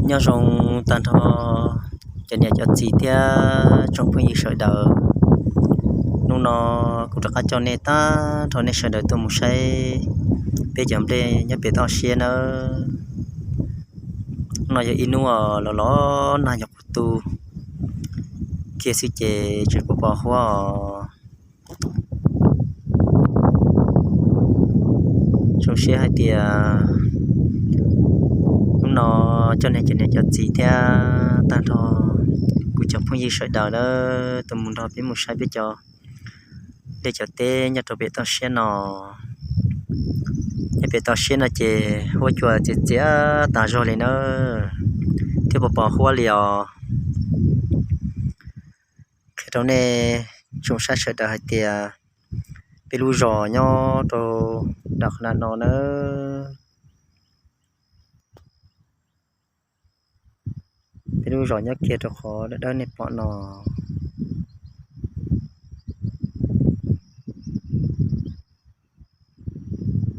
Nyob zoo tag nrho cov niam cov txiv thiab tsoom phooj ywg sawv daws. Hnub no kuv rov qab coj nej tag nrho nej sawv daws tuaj mus saib peb cov nplej nyob pem toj siab nawb. Hnub no yog ib hnub los los nag nyuam qhuav tu kiag xwb ces tseem pos pos huab os. Zoo siab hais tias hnub no coj nej cov niam cov txiv thiab tag nrho kuv cov phooj ywg sawv daws na, tuaj mus nrog peb mus saib peb cov nplej cov teb nyob rau pem toj siab no. Nyob pem toj siab no ces huab cua txias txias tas zog li na, thiab pos pos huab li os. Qhia rau nej tsoom saib sawv daws hais tias peb lub zos nyob rau nram qhov nram no na. Peb lub zos nyob kiag rau qhov dawb dawb nej pom no.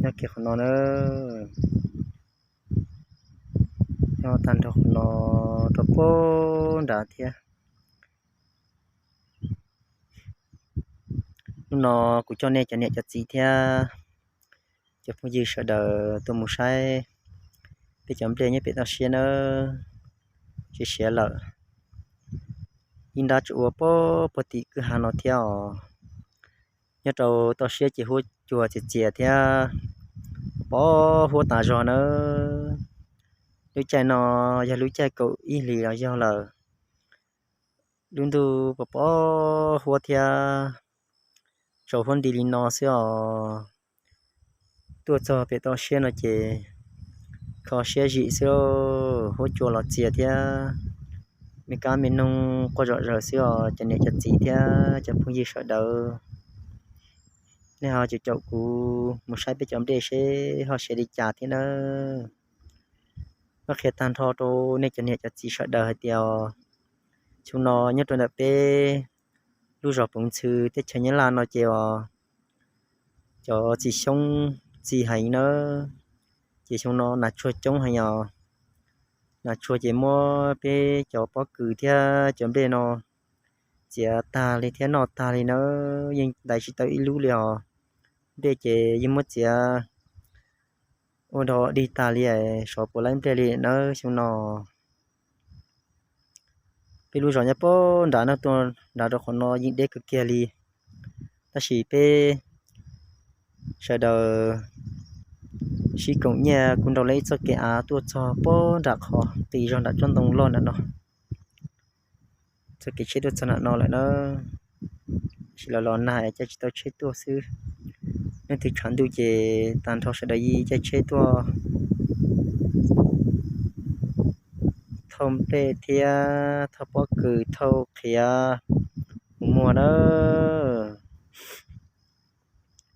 Nyob kiag qhov no na. Nyob tag nrho qhov no rau pem nrad thiab. Hnub no kuv coj nej cov niam cov txiv thiab cov phooj ywg sawv daws tuaj mus saib peb cov nplej nyob pem toj siab nawb. Siav siav lawm, ib nrab tseem ua pem puag tim kwj ha no thiab os. Nyob rau toj siab ces huab cua txias txias thiab pos huab tas zog nawb. Lub caij no yog lub caij kaum ib hlis los yog lawm. Lub ntuj pos pos huab thiab tsaus huab nti li no xwb os. Tuaj txog pem toj siab no ces kho siab zim xwb, huab cua los txias thiab me kab me noog quaj zom zaws xwb os cov niam cov txiv thiab cov phooj ywg sawv daws. Nej ho caum caum kuv mus saib peb cov nplej seb ho siav li cas thiab nawb. Muab qhia tag nrho rau nej cov niam cov txiv sawv daws hais tias xyoo no nyob rau ntawm peb lub zos Poov Ntxhw teb chaws Nyab Laj no ces os, cov txiv xyoob txi heev nawb. Ces xyoo no nas tsuag coob heev os. Nas tsuag ces muab peb cov pob kws thiab cov nplej no txiav tag li thiab noj tag li nawb, yeej ntais tsis tau ib lub li os. Nplej ces yeej muab txiav ua dog dig tag li, sov puas laib nplej li nawb xyoo no. Peb lub zos nyob pem nrad no tuaj nrad rau qhov no yeej deb kawg kiag li, tab sis peb sawv daws sib koom nyiaj kuj nrau lawv ib txoj kev av tuaj txog pem nram qhov qis zog nram tsob ntoo loj nram no. Txoj kev tsheb tuaj txog nram no lawm na, tab sis los los nag caij tsis tau tsheb tuaj xwb. Leej twg tshav ntuj ces tag nrho sawv daws yeej caij tsheb tuaj thauj nplej thiab thauj pob kws thauj qhiav mus muag na.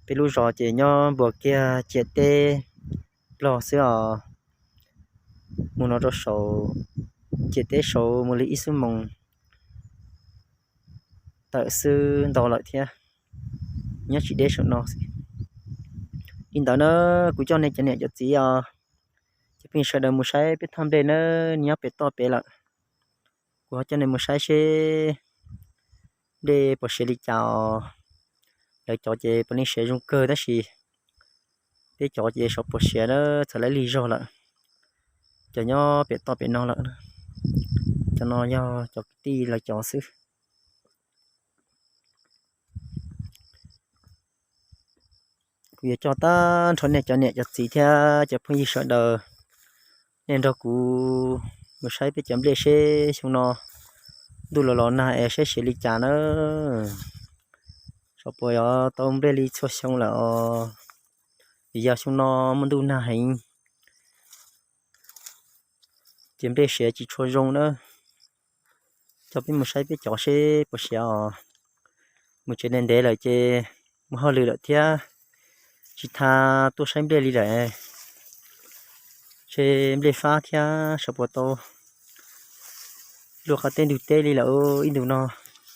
Peb lub zos ces nyob npuab kiag ciam teb Nplog xwb os. Mus no rau saum ciam teb saud mus li ib xuab moos tawm xwb ntau lawm thiab. Nyob tsis deb saum no xwb. Li ntawd na, kuv coj nej cov niam cov txiv os, cov phooj ywg sawv daws mus saib peb thaj nplej na, nyob pem toj pem lawm. Kuv ho coj nej mus saib seb nplej puas siav li cas os. Lawv cov ces puav leej siav zoo kawg tab sis peb cov ces sov puas siav na, txawm laib lig zog lawm. Cov nyob pem toj pem no lawm, cov no yog cov kwv tij lawv cov xwb. Kuv yuav coj tag nrho nej cov niam cov txiv thiab cov phooj ywg sawv daws, nej nrog kuv mus saib peb cov nplej seb xyoo no ntuj los los nag es saib siav li cas na. Sov puas yuav tau nplej li txhua xyoo lawm os. Vim yog xyoo no muaj ntuj nag heev ces nplej siav tsis tshua zoo na. Coj peb mus saib peb cov seb puas siav os. Mus tsev ntev ntev lawm ces mus hauj lwm lawm thiab tsis tau tuaj saib nplej li lawm. Ces nplej fab thiab sov puas tau luaj qab teb ntug teb li lawm, ib ntus no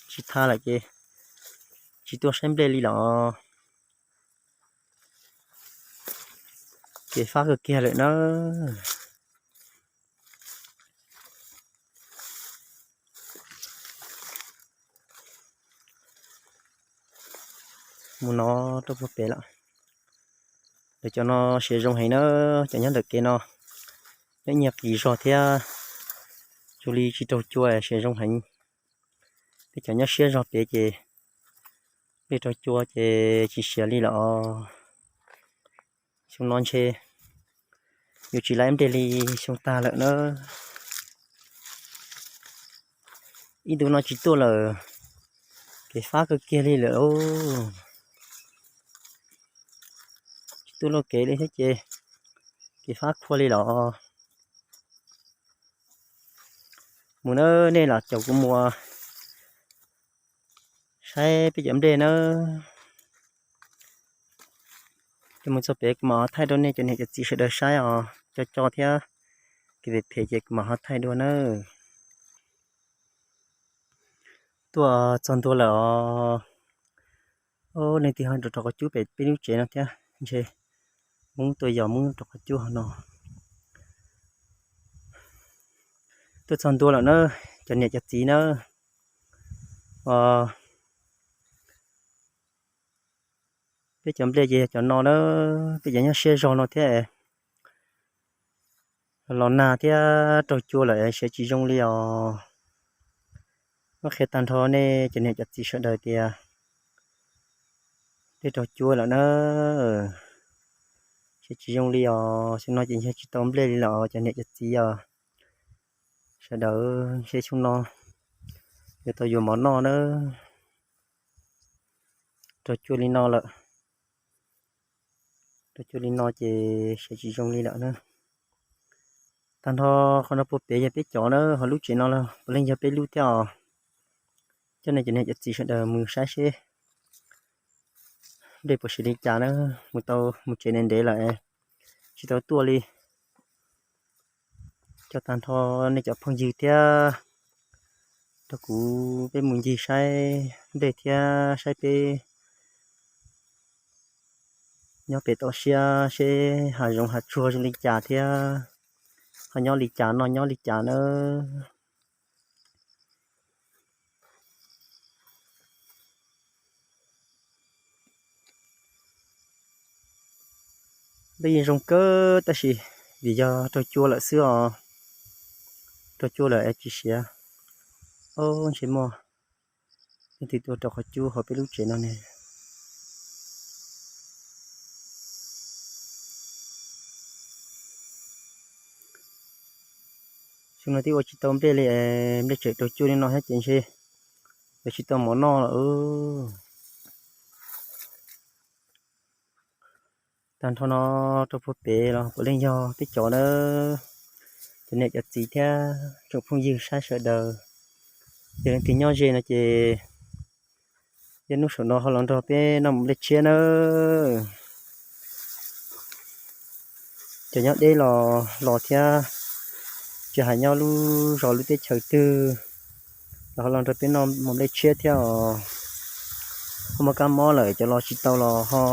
tsis tau lawm ces tsis tuaj saib nplej li lawm. Ces fab kawg kiag lawm na. mus no rau puag pem lawm. Lawv cov no siav zoo heev na, cov nyob ntawm kev no, nyob nyiag qis zog thiab, zoo li tsis raug cua siav zoo heev. Peb cov nyob siab zog pem ces nplej raug cua ces tsis siav li lawm os. Xyoo no ntshe yuav tsis lab nplej li xyoo tag lawm na. Ib ntu no tsis tuaj lawm, kev fab kawg kiag li lawm. Tsis tuaj luaj kev li thiab ces kev fab khuav li los. Mus na, nej los caum kuv mus saib peb cov nplej na. Ces mus txog pem kuv mam ho thaij rau nej cov niam cov txiv sawv daws saib os, co co thiab, kev phem phem ces kuv mam ho thaij dua na. Tuaj txog ntua lawm os. Leej twg ho rau rau qhov cub pem peb lub tsev no thiab, ntshe Hmoob tuaj yos Hmoob rau qhov cub hauv no. Tuaj txog ntua lawm na, cov niam cov txiv na. Peb cov nplej ces yog cov no na, peb cov nyob siab zog no thiab. Los nag thiab raug cua lawm siav tsis zoo li os. Muab qhia tag nrho nej cov niam cov txiv sawv daws tias nplej raug cua lawm na, siav tsis zoo li os. Xyoo no ces yog tsis tau nplej li lawm os cov niam cov txiv os. Sawv daws ntshe xyoo no yuav tau yuav mov noj na. Raug cua li no lawm, raug cua li no ces siav tsis zoo li lawm na. Tag nrho qhov no puag pem yog peb cov na, ho lub tsev no los puav leej yog peb lub thiab os. Coj nej cov niam cov txiv sawv daws mus saib seb nplej puas siav li cas na, mus tau mus tsev ntev ntev lawm tsis tau tuaj li. Coj tag nrho nej cov phooj ywg thiab rau kuv peb mus ncig saib nplej thiab saib peb nyob pem toj siab seb hav zoov hav tsuag zoo li cas thiab ho nyob li cas noj nyob li cas na. Nplej yeej zoo kawg tab sis vim yog raug cua lawm xwb os. Raug cua lawm es tsis siav. Ob, ntshe muaj leej twg tuaj rau qhov cub hauv peb lub tsev no ne. Xyoo no twb ua tsis tau nplej li, nplej tseem raug cua li no thiab ces ntshe yuav tsis tau mov noj lawm. Tag nrho no rau puag pem los puav leej yog peb cov na, cov niam cov txiv thiab tsoom phooj ywg saib sawv daws. Yog leej twg nyob ze no ces yog hnub saum no ho los nrog peb noj mov nplej tshiab nawb. Cov nyob deb los los thiab, tsis hais nyob lub zos lub teb chaws twg los ho los nrog peb noj mov nplej tshiab thiab os. Ho muaj kab mob lawm cov los tsis tau los ho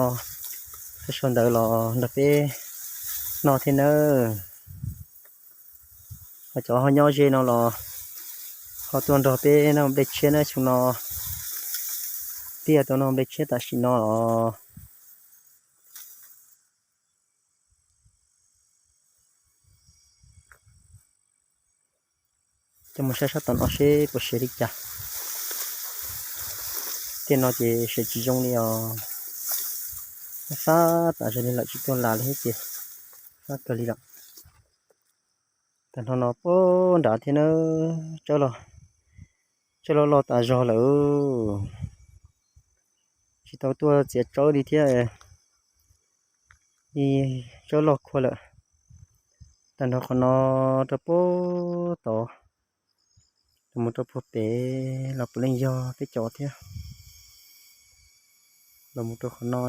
sau ntawv los nrog peb noj thiab nawb. Ho cov ho nyob ze no los ho tuaj nrog peb noj nplej tshiab nawb. Xyoo no twb yog tuaj noj nplej tshiab tam sim no os. Coj mus saib sab tom no seb puas siav li cas. Tej no ces siav tsis zoo li os. Fab tas zog li lawm tsis tuaj las li thiab ces fab kawg li lawm. Tag nrho no puag nrad thiab na, tsawb loj loj tas zog lawm. Tsis tau tuaj txiav tsawb li thiab, tsawb loj khuav lawm. Tag nrho qhov no rau puag tod los mus rau puag pem los puav leej yog peb cov thiab. Los mus rau qhov no,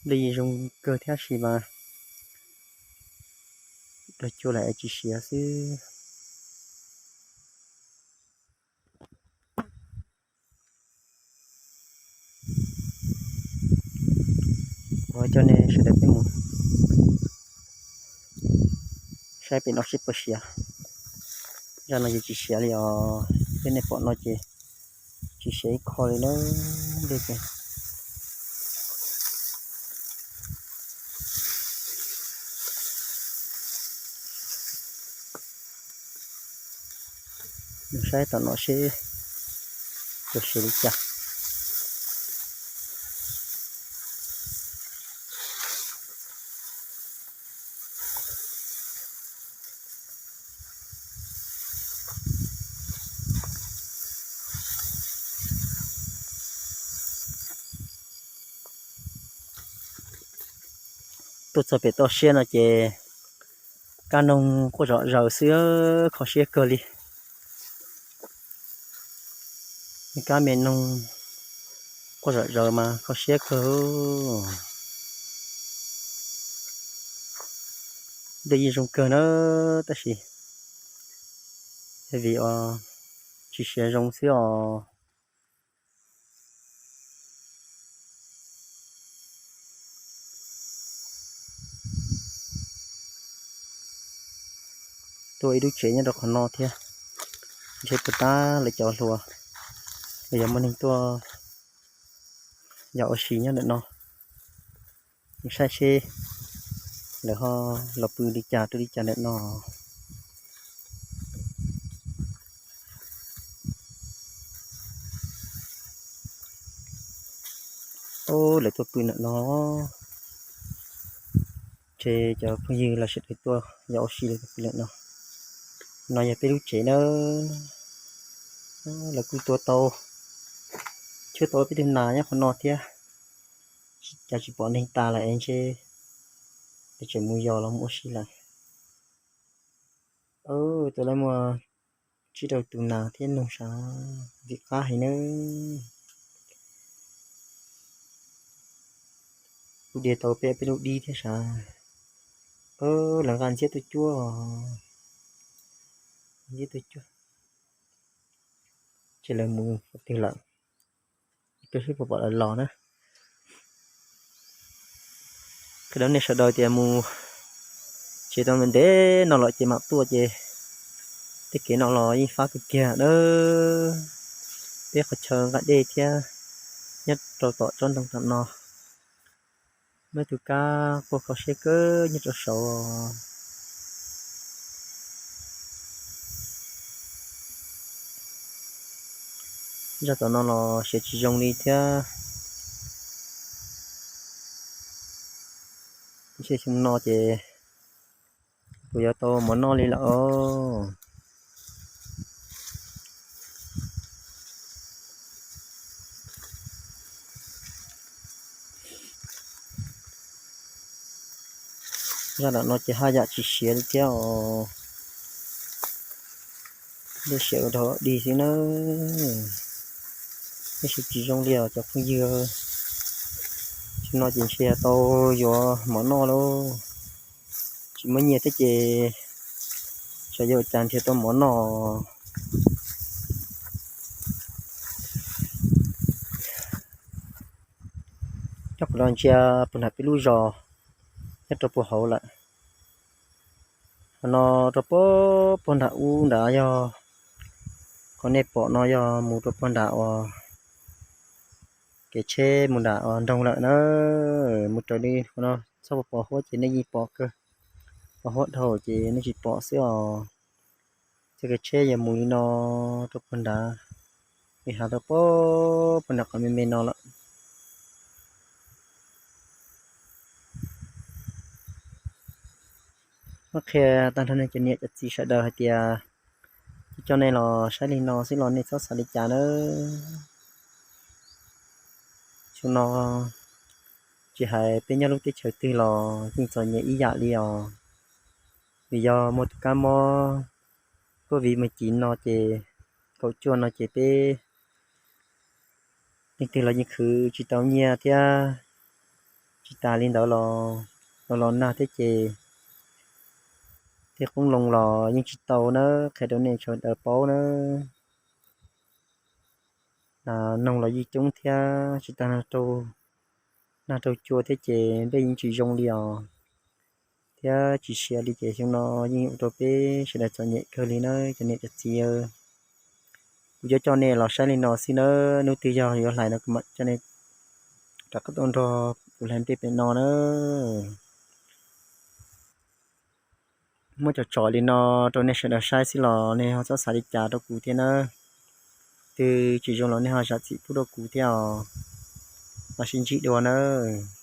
nplej zoo kawg thiab sis mas raug cua lawm es tsis siav xwb. Ua coj nej sawv daws peb mus saib pem no seb puas siav. Zaj no ces tsis siav li os, peb nej pom no ces tsis siav ib qho li nawb. Dej ces saib tom no seb puas siav li cas. Tuaj txog pem toj siab no ces kab noog quaj zom zaws xwb, kho siab kawg li. Kab me noog quaj zom zaws mas kho siab kawg. Dej yeej zoo kawg na, tab sis vim tsis siav zoo xwb os. Tuaj ib lub tsev nyob rau qhov no thiab, ntshe puas tab lawv cov hluas los yog muaj neeg tuaj yos ua si nyob ntawm no. Saib seb lawv ho los pw li cas rau li cas ntawm no. Lawv tuaj pw ntawm no, ces cov phooj ywg los sawv daws tuaj yos ua si lawv pw ntawm no. No yog peb lub tsev na, lawv kuj tua tau, cuab tau peb tug nas nyob qhov no thiab. Cas tsis pom neeg tas lawm es ntshe lawv tseem mus yos los mus ua si lawm. Tus lawv muaj tsib rau tus nas thiab noog sav, ntxim qab heev nawb. Kuj dhia tau peb peb lub dib thiab sav. Lawv nqa ntxiab tuaj cuab, ntxiab tuaj cuab, ces lawv mus qhov twg lawm, ib pliag seb puas pom lawv los na. Qhia rau nej sawv daws tias mus tsev tau ntev no los ces mam tuaj ces tej kev no los yeej fab kawg kiag na. Peb qhov chaw nqa dej thiab nyob rau tom tsob ntoo tom no, muaj ib tug kab quaj kho siab kawg nyob rau saud. Zaj tom no los siav tsis zoo li thiab. Xyoo no ces puas yuav tau mov noj li lawm os. Zaj tom no ces haj yam tsis siav li thiab os. Dej siav ua rau dig xwb na. Dej siav tsis zoo li os cov phooj ywg. Xyoo no ces ntshe tau yuav mov noj lauj. Tsis muaj nyiaj thiab ces xyov yuav ua cas nrhiav tau mov noj. Nyob qhov no ntsia puag nram peb lub zos nyob rau puag hauv lawm. Qhov no rau puag nram ub nrad yog, qhov nej pom no yog mus rau puag nram uas kev tsheb mus nram uas nroog lawm na. Mus raws li qhov no txhob pos huab ces nej yeej pom kawg, pos huab dhau ces nej tsis pom xwb os. Txoj kev tsheb yog mus li no rau puag nrad, li hav rau puag nram qhov me me no lawm. Muab qhia tag nrho nej cov niam cov txiv sawv daws hais tias coj nej los saib li no xwb los nej txhob xav li cas nawb. Xyoo no tsis hais peb nyob lub teb chaws twg los yeej txom nyem ib yam li os. Vim yog muaj tus kab mob covid me chiv no ces kaum cuaj no ces peb leej twg los yeej khwv tsis tau nyiaj thiab. Tsis tas li ntawd los los los nag thiab ces tej qoob loo los yeej tsis tau nawb, qhia rau nej sawv daws paub nawb. Nas noog los yeej coob thiab tsis tas nag rau cua thiab ces nplej yeej tsis zoo li os. Thiab tsis siav li ces xyoo no yeej ua rau peb sawv daws txom nyem kawg li nawb cov niam cov txiv. Kuv yuav coj nej los saib li no xwb nawb, hnub twg yog yuav hlais no kuv mam coj nej rov qab tuaj nrog kuv hlais tej pem no na. Muab cov tsom li no rau nej sawv daws saib xwb los nej ho txhob xav li cas rau kuv thiab nawb. Twg tsis zoo los nej ho zam txim pub rau kuv thiab os. Mam sib ntsib dua nawb.